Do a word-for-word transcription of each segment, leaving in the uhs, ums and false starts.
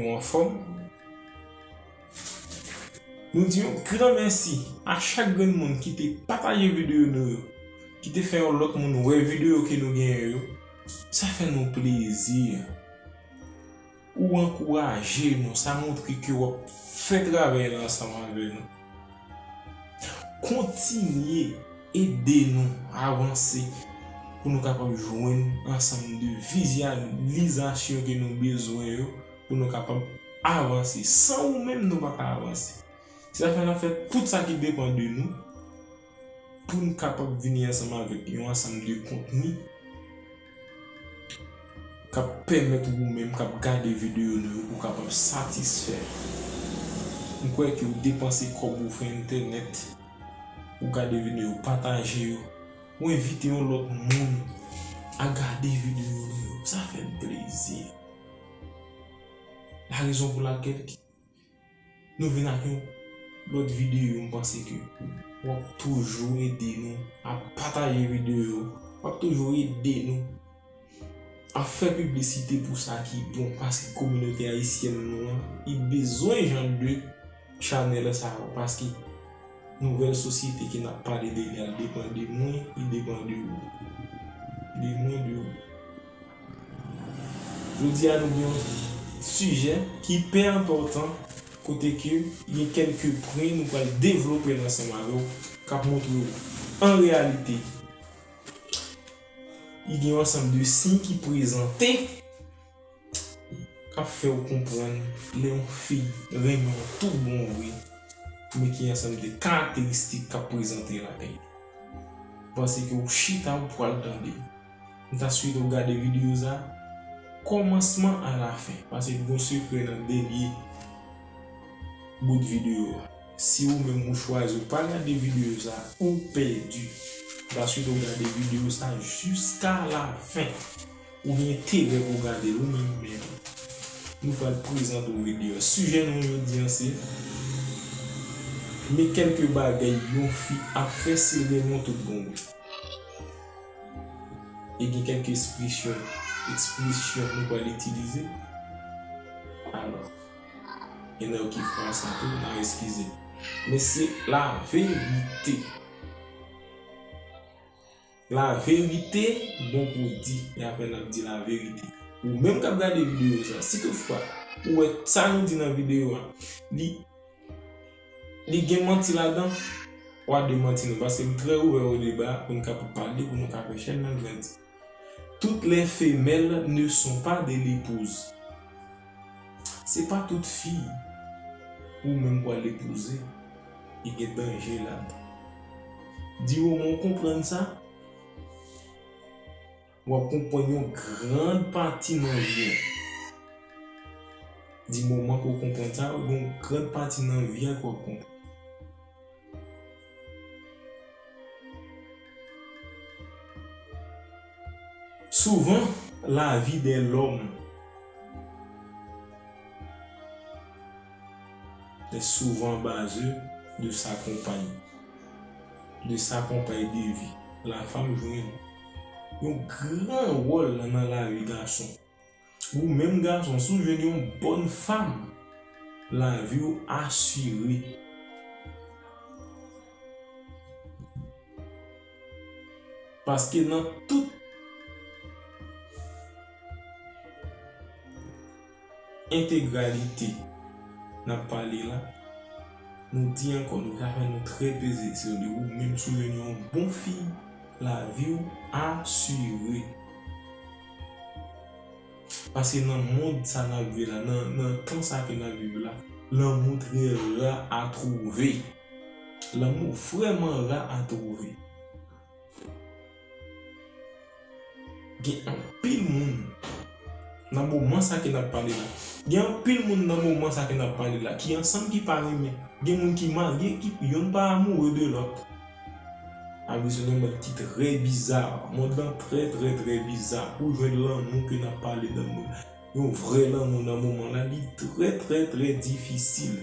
Ou anfòm? Nou di yon gran mèsi a chak grenn moun ki te pataje videyo nou yo, ki te fè yon lòt moun wè videyo ke nou genyen yo. Sa fè nou plezi. Ou ankouraje nou, sa montre ke w ap fè travay la ansanm avè nou. Kontinye ede nou avanse pou nou kapab jwenn ansanm de vizyalizasyon ke nou bezwen yo, pou nou kapab avanse. San ou menm, nou pa ka avanse. Se sa fè n ap fè tout sa ki depann de nou pou n kapab vini ansanm avèk yon ansanm de kontni k ap pèmèt ou menm k ap gade videyo nou yo pou w kapab satisfè. M kwè ke w depanse kòb ou fè entènèt, ou gade videyo, pataje yo, ou envite yon lòt moun a gade videyo nou yo. Sa fè n plezi. La rezon pou lakèl nou vin ak yon lòt videyo, m panse ke w ap toujou ede nou a pataje videyo yo. W ap toujou ede nou a fè piblisite pou sa ki bon, paske kominote ayisyèn nou an, li bezwen jan de chanèl sa yo, paske nouvèl sosyete ke n ap pale de li a depann de mwen, li depann de ou. De mwen, de ou. Jodi a, nou gen yon sijè ki ipè enpòtan, kote ke gen kèlke pwen nou pral devlope l ansanm avè w, k ap montre w, an reyalite, li gen yon ansanm de siy ki prezante, k ap fè w konprann lè yon fi renmen w tout bon vre, men ki ansanm de karakteristik k ap prezante lakay li. Panse ke w chita, w pral tande. M ta swete w gade videyo sa kòmansman a la fen, paske gon sekrè nan dènye bout videyo a. Si ou menm ou chwazi ou pa gade videyo sa, ou pèdi. M ta swete w gade videyo sa jiska la fen. Ou gen enterè pou w gade l ou menm menm. Nou pral prezante w videyo a. Sijè nou jodi a se, men kèlke bagay yon fi ap fè si l renmen w tout bon vre. E gen kèlke ekspresyon, ekspresyon nou pral itilize. Alò, gen nan yo ki fwa sa tou, n a eskize. Men se laverite. Laverite, bon pou di, e apre n ap di laverite. Ou menm k ap gade videyo sa, si toutfwa ou wè sa nou di nan videyo a, li, li gen manti ladan, w a demanti nou, paske m trè ouvè o deba pou n kapab pale, pou nou ka fè chèn nan grandi. Toutes les femelles ne sont pas des lépouzes. Se pa tout fi ou menm pral epouze, li gen danje ladan. Di moman w konprann sa, w ap konprann yon gran pati nan vi a. Di moman ke w konprann sa, yon gran pati nan vi a ke w ap konprann. Souvent, la vie de l'homme est souvent basée de sa compagne, de sa compagne de vie. La femme jwenn yon gran wòl nan lavi gason. Ou menm gason, si w jwenn yon bòn fanm, lavi w asire. Paske nan tout entegralite n ap pale la, nou di ankò, nou ka fè nou trè peze, se ou menm si w jwenn yon bon fi, lavi w asire. Paske nan mond sa n ap viv la, nan, nan tan sa ke n ap viv la, lanmou trè ra a twouve. Lanmou vrèman ra a twouve. Gen anpil moun nan moman sa ke n ap pale la. Gen anpil moun nan moman sa ke n ap pale la ki ansanm, ki pa renmen. Gen moun ki marye, ki yonn pa amoure de lòt. Sa vle di se yon mond ki trè biza. Mond lan trè, trè, trè biza. Pou jwenn lanmou ke n ap pale nan mond, yon vrè lanmou nan moman la, li trè, trè, trè difisil.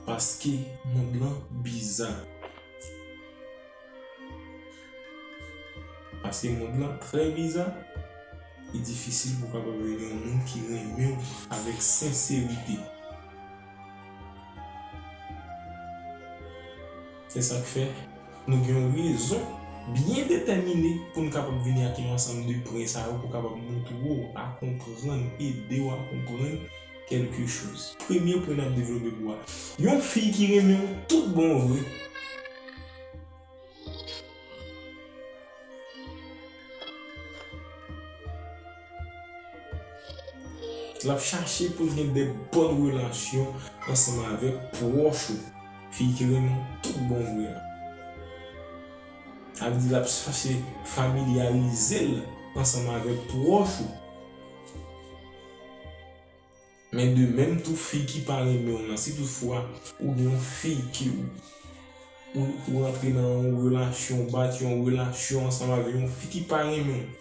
Paske mond lan biza. Paske mond lan trè biza, li difisil pou w kapab jwenn yon moun ki renmen w avèk senserite. Se sa k fè nou gen yon rezon byen detèmine pou n kapab vini ak yon ansanm de pwen sa yo pou kapab montre w, akonprann, ede w akonprann kèlke choz. Premye pwen n ap devlope pou w a, yon fi ki renmen w tout bon vre. L ap chache pou l gen de bòn relasyon ansanm avèk pwòch ou, fi ki renmen w tout bon vre a. Sa vle di l ap chache familyarize l ansanm avèk pwòch ou. Men de menm tou, fi ki pa renmen w nan, si toutfwa ou gen yon fi ki ou, ou, ou rantre nan yon relasyon, ou bati yon relasyon ansanm avèk yon fi ki pa renmen w,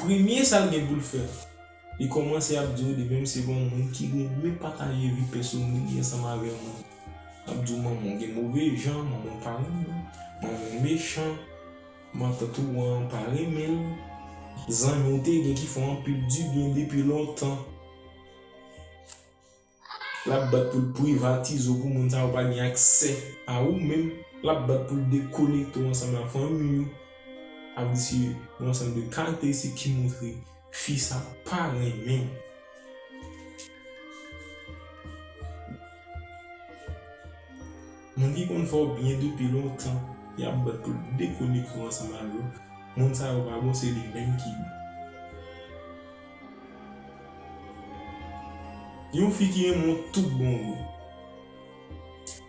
premye sa l gen pou l fè, li kòmanse ap di w de menm se pa yon moun ki renmen pataje vi pèsonèl li ansanm avè yon moun. L ap di w manman w gen move jan, manman w pa renmen w, manman w mechan, matant ou an pa renmen l, zanmi w te gen ki fè w anpil dibyen depi lontan. L ap bat pou l privatize w pou moun sa yo pa gen aksè a ou menm. L ap bat pou l dekonekte w ansanm ak fanmi w. Ap di se yon ansanm de karakteristik ki montre fi sa pa renmen w. Moun ki konn fè w byen depi lontan, y ap bat pou l dekonekte w ansanm avè w. Moun sa yo pa bon, se li menm ki bon. Yon fi ki renmen w tout bon vre.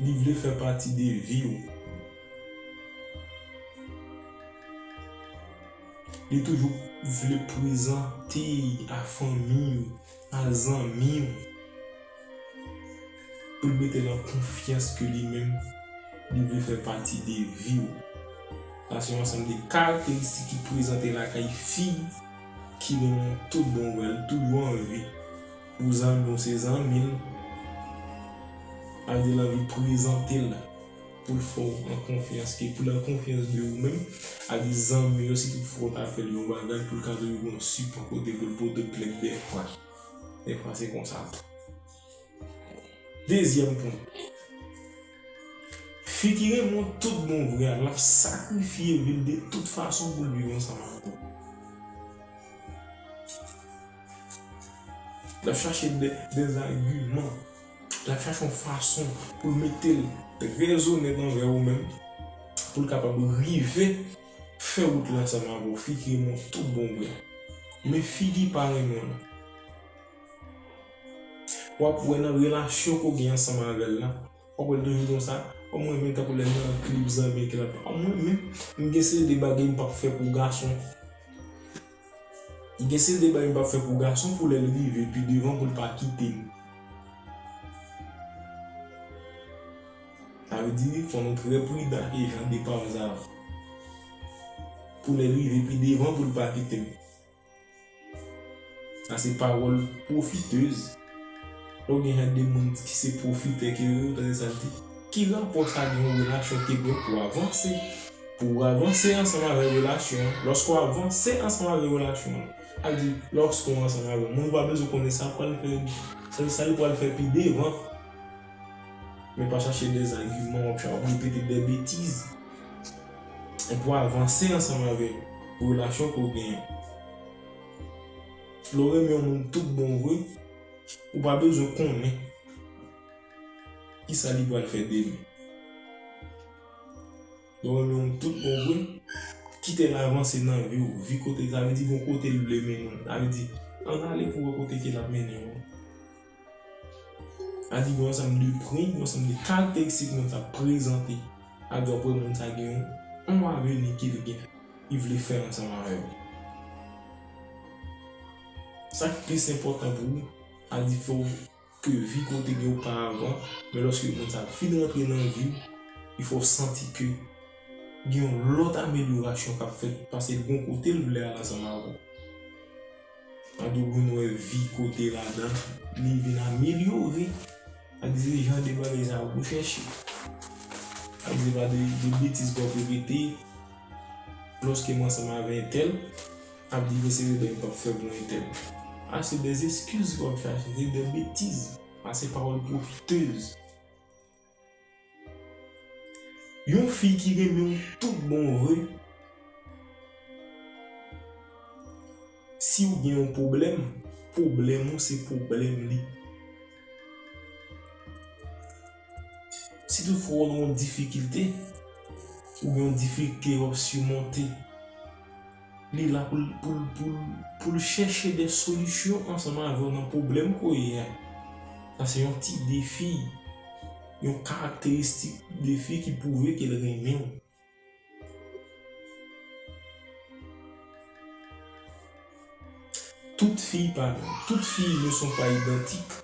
Li vle fè pati de vi w. Li toujou vle prezante a fanmi w, a zanmi w, pou l mete l an konfyans ke li menm, li vle fè pati de vi w. Sa se yon ansanm de karakteristik ki prezante lakay fi ki renmen w tout bon vre a, li toujou anvi pou zanmi w se zanmi l, a di l anvi prezante l pou l fè w an konfyans, ke pou l an konfyans de ou menm, a di zanmi yo, si tout fwa w ta fè l yon bagay, pou l ka toujou gen yon sipò kote pou l pote plent dèfwa. Dèfwa se konsa. Dezyèm pwen. Fi ki renmen w tout bon vre a, l ap sakrifye vi l de tout fason pou l viv ansanm avè w. L ap chache de, de zagiman. L ap chache yon fason pou l mete l trè zonèt anvè ou menm, pou l kapab rive fè wout la ansanm avè w, fi ki renmen w tout bon vre. Men fi ki pa renmen w lan, w ap wè nan relasyon ke w gen ansanm avè l lan, w ap wè l toujou konsa, o mwen menm tankou lè m nan klib zanmi ke l ap, o mwen menm, m gen seri de bagay m p ap fè pou gason. Gen seri de bagay m p ap fè pou gason pou lè l rive pi devan pou l pa kite m. Sa vle di, fò nou trè pridan e jan de pawòl sa yo. Pou lè l rive pi devan pou l pa kite m. Sa se pawòl pwofitèz. Lè w gen jan de moun ki se pwofitè ke yo, ou tande sa l di. Ki rapò sa gen yon relasyon ke gen pou avanse? Pou w avanse ansanm avè relasyon an, lòske w avanse ansanm avè relasyon an, sa vle di, lòske w ansanm avè moun, ou pa bezwen konnen sa pral fè, sa, sa li pral fè pi devan. Men pa chache de zagiman, w ap, w ap repete de betiz. E pou avanse ansanm avè relasyon ke w genyen. Lè w renmen yon moun tout bon vre, ou pa bezwen konnen kisa li pral fè demen. Lè w renmen yon moun tout bon vre, kite l avanse nan vi w, vi kote, sa vle di gon kote l vle mennen w. Sa vle di, ann ale pou w wè kote ke l ap mennen w. Sa di gen yon ansanm de pwen, yon ansanm de karakteristik moun sa prezante. Sa di w ap wè moun sa gen yon, yon avni ke l gen, li vle fè ansanm avè w. Sa k plis enpòtan pou ou, sa di fò w ke vi ke w te gen oparavan, men lòske moun sa fin rantre nan vi w, li fè w santi ke gen yon lòt amelyorasyon k ap fèt, paske l gon kote l vle al ansanm avè w. Sa di w vin wè vi kote ladan, li vin amelyore. Sa di se jan de bagay sa yo pou chèche. Sa di se pa de, de betiz k w ap repete, Lòske m ansanm avè entèl, ap di ke se rezon ki p ap fè bon entèl. A, se de eskiz ke w ap chache, se de betiz. A, se pawòl pwofitèz. Yon fi ki renmen w tout bon vre, si w gen yon pwoblèm, pwoblèm ou se pwoblèm li. Si toutfwa w nan yon difikilte, ou gen yon difikilte w ap simonte, li la pou l, pou l, pou l, pou l chèche de solisyon ansanm avè w nan pwoblèm ke w ye a. Sa se yon tip de fi, yon karakteristik de fi ki pwouve ke l renmen w. Tout fi pa menm. Tout fi ne sont pas identiques.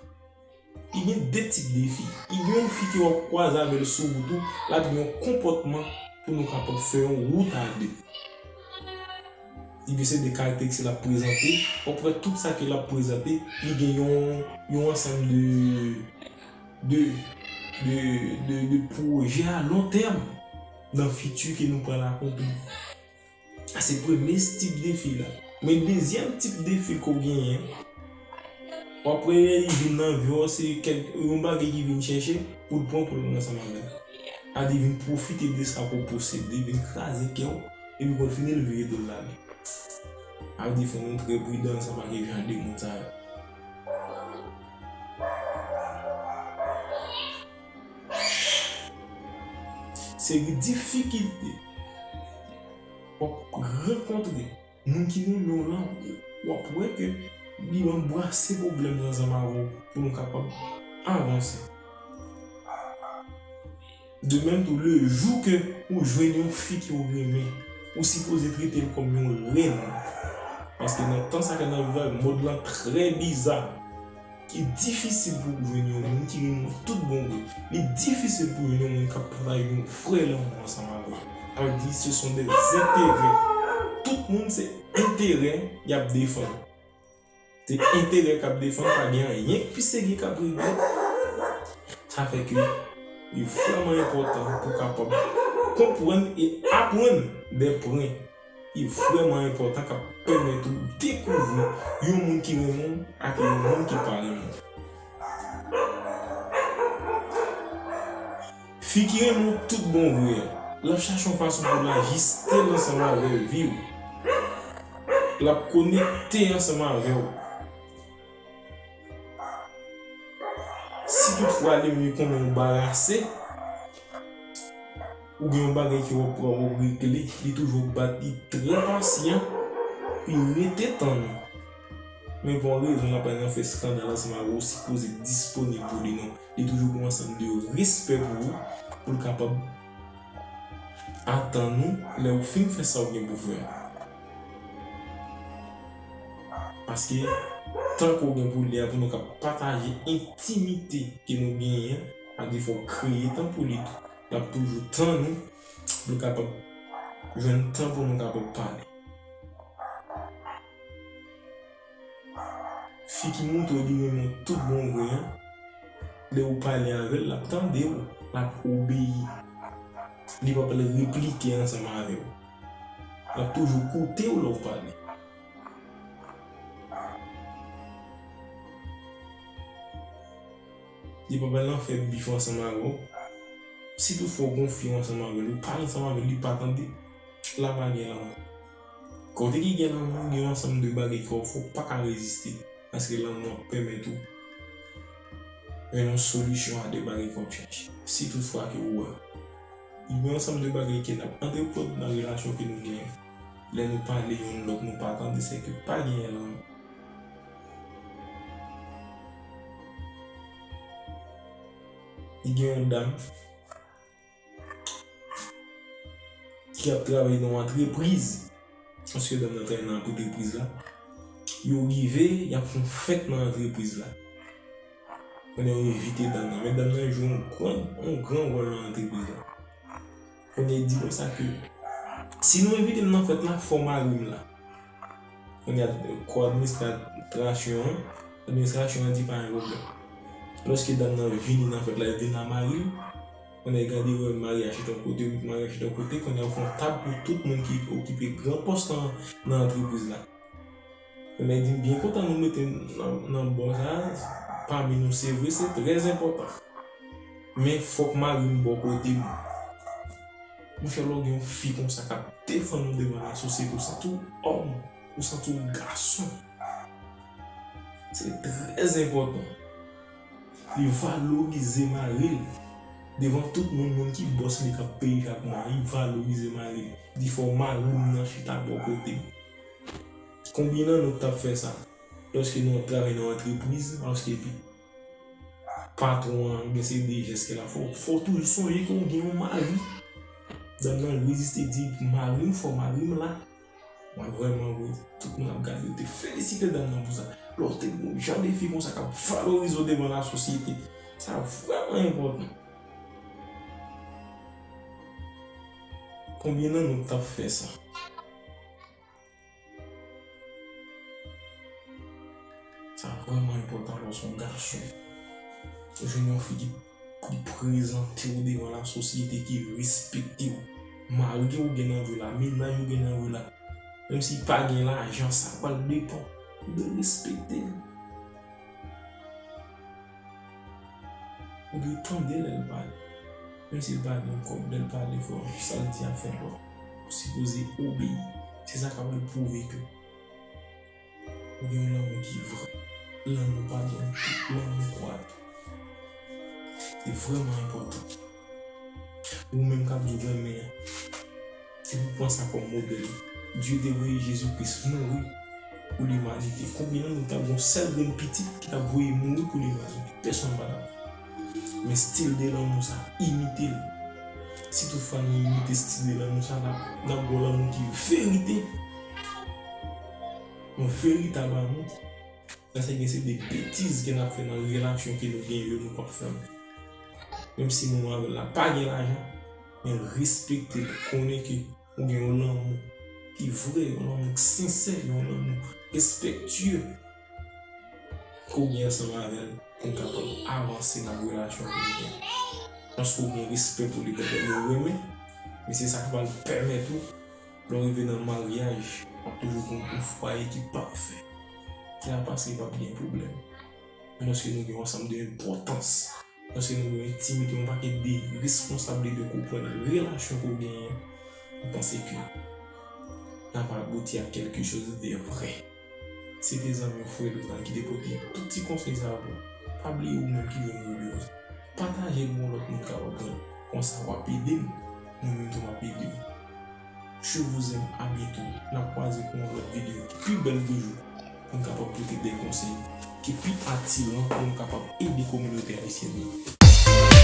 I gen de tip de fi. I gen yon fi ke w ap kwaze avè l sou wout ou, l ap gen yon konpòtman pou nou kapab fè yon wout a de. I gen se de karakteristik l ap prezante, w ap wè tout sa ke l ap prezante, li gen yon, yon ansanm de, de, de, de, de pwojè a lon tèm nan fiti ke nou pral akonpli. Sa se premye tip de fi la. Men dezyèm tip de fi ke w genyen, w ap wè li vin nan vi w, se kèk, yon bagay ki vin chèche pou l pran pou l ansanm avè w. A di vin pwofite de sa ke w posede, vin kraze kè w, epi pou l fini l vire do l ale. A di fò nou trè pridan ansanm ak jan de moun sa yo. Se difikilte w ap rankontre. Moun ki renmen w lan, w ap wè ke li anbrase pwoblèm nan ansanm avè w pou nou kapab avanse. De menm tou, le jou ke ou jwenn yon fi ke w renmen, ou sipoze trete l kòm yon rèn. Paske nan tan sa ke n ap viv la, mond lan trè biza. Li difisil pou w jwenn yon moun ki renmen w tout bon vre. Li difisil pou w jwenn yon moun k ap pataje yon vrè lanmou ansanm avè w. Sa vle di, se son de enterè. Tout moun se enterè y ap defann. Se enterè k ap defann, pa gen anyen k pi serye k ap regle. Sa fè ke li vrèman enpòtan pou w kapab konprann e aprann de pwen ki vrèman enpòtan, k ap pèmèt ou dekouvri yon moun ki renmen w ak yon moun ki pa renmen w. Fi ki renmen w tout bon vre an, l ap chache yon fason pou l ajiste l ansanm avè vi w. L ap konekte ansanm avè w. Si toutfwa li menm li konnen w barase, ou gen yon bagay ke w ap pran, w ap regle, li toujou bat, li trè pasyan, li rete tann ou. Men pou yon rezon, l ap al nan fè eskandal ansanm avè w, ou sipoze disponib pou li non. Li toujou gen yon ansanm de respè pou ou, pou l kapab atann ou lè ou fin fè sa ou gen pou fè a. Paske tan ke w gen pou li a, pou nou ka pataje entimite ke nou genyen, sa vle di fò w kreye tan pou li tou. L ap toujou tann ou pou l kapab jwenn tan pou nou kapab pale. Fi ki montre w li renmen w tout bon vre an, lè ou pale avè l, l ap tande w, l ap obeyi. Li p ap al replike ansanm avè w. L ap toujou koute w lè w pale. Li p ap al nan fè bif ansanm avè w. Si toutfwa w gen yon fi ansanm avè l, ou pale ansanm avè l, li pa tande, la pa gen lanmou. Kote ki gen lanmou, gen yon ansanm de bagay ke w fè w pa ka reziste. Paske lanmou ap pèmèt ou jwenn yon solisyon a de bagay ke w ap chache. Si toutfwa ke ou wè, gen yon ansanm de bagay ke n ap antreprann nan relasyon ke nou genyen. Lè nou pale youn lòt, nou pa tande, se ke pa genyen lanmou. Li gen yon dam ki ap travay nan yon antrepriz. Paske dam nan travay nan antrepriz la. Yo rive, y ap fè yon fèt nan antrepriz la. Kounye a yo envite dam nan. Men dam nan jwe yon gran, yon gran wòl nan antrepriz la. Kounye a li di konsa ke si nou envite m nan fèt la, fò mari m la. Kounye a kò administrasyon an, administrasyon an di pa gen pwoblèm. Lòske dam nan vini nan fèt la, li vin la mari l. Kounye a gade wè maryaj se yon kote, wi, maryaj se yon kote, kounye a fè yon tab pou tout moun ki okipe gran pòs nan, nan antrepriz la. Kounye a di m byen kontan nou mete nan, nan bò sa, pami nou, se vre, se trè enpòtan. Men fòk mari m bò kote m. Monchè, lè w gen yon fi konsa k ap defann ou devan lasosyete, ou santi w òm, ou santi w gason. Se trè enpòtan. Li valorize mari l. Devan tout moun, moun ki bòs li k ap peye chak mwa, li valorize mari l. Di fò mari m nan chita bò kote m. Konbyen nan nou k t ap fè sa? Lòske nou ap travay nan antrepriz, lòske epi patwon an gen seri de jès ke l ap fè w, fò w toujou sonje ke w gen yon mari. Dam nan reziste, di mari m fò, mari m la. Mwen vrèman, wi, tout moun ap gade, yo te felisite dam nan pou sa. Lè w te gen yon jan de fi konsa k ap valorize w devan lasosyete, sa vrèman enpòtan. Konbyen nan nou k t ap fè sa? Sa vrèman enpòtan lè w se yon gason. Ou jwenn yon fi ki, ki prezante w devan lasosyete, ki respekte w. Mari w gen nan vi w la, mennaj ou gen nan vi w la. Menm si pa gen lajan, sa pral depann. Ou dwe respekte l. Ou dwe tande lè l pale. Menm si l pa gen kòb, lè l pale, fò sa l di a fè lòt. Ou sipoze obeyi. Se sa k ap pwouve ke ou gen yon lanmou ki vrè. Lanmou pa gen tout, lanmou kwa tou. Se vrèman enpòtan. Ou menm k ap di w renmen an, se pou w pran sa kòm modèl. Dye te voye Jezi Kris mouri pou limanite. Konbyen nan nou t ap gen yon sèl grenn pitit ki t ap voye mouri pou limanite? Pèsonn pa t ap. Men stil de lanmou sa, imite l. Si toutfwa nou imite stil de lanmou sa, n ap, n ap gen yon lanmou ki verite. Yon veritab amou. Paske gen se de betiz ke n ap fè nan relasyon ke nou genyen yo, nou p ap fè l. Menm si moun ou avè l la pa gen lajan, men respekte l, konnen ke ou gen yon lanmou ki vrè, yon lanmou ki sensè, yon lanmou respektye ke w gen ansanm avè l pou n kapab avanse nan relasyon ke nou genyen. Paske w gen respè pou li, petèt ou renmen, men se sa k pral pèmèt ou lè w rive nan maryaj, w ap toujou gen yon fwaye ki pafè. Se pa paske p ap gen pwoblèm. Men lòske nou gen yon ansanm de enpòtans, lòske nou gen yon entimite, yon pakèt de responsablite ke w pran nan relasyon ke w genyen, m panse ke n ap abouti a quelque chose de vrai. Se te zanmi w, frè Donald, ki te pote tout ti konsèy sa yo pou w. Pa bliye ou menm ki jwenn videyo sa. Pataje l pou yon lòt moun kapab jwenn. Konsa w ap ede m, mwen menm tou m ap ede w. Je vous aime, à bientôt. N ap kwaze pou yon lòt videyo ki pi bèl toujou, pou n kapab pote de konsèy ki pi atiran pou n kapab ede kominote ayisyèn nan.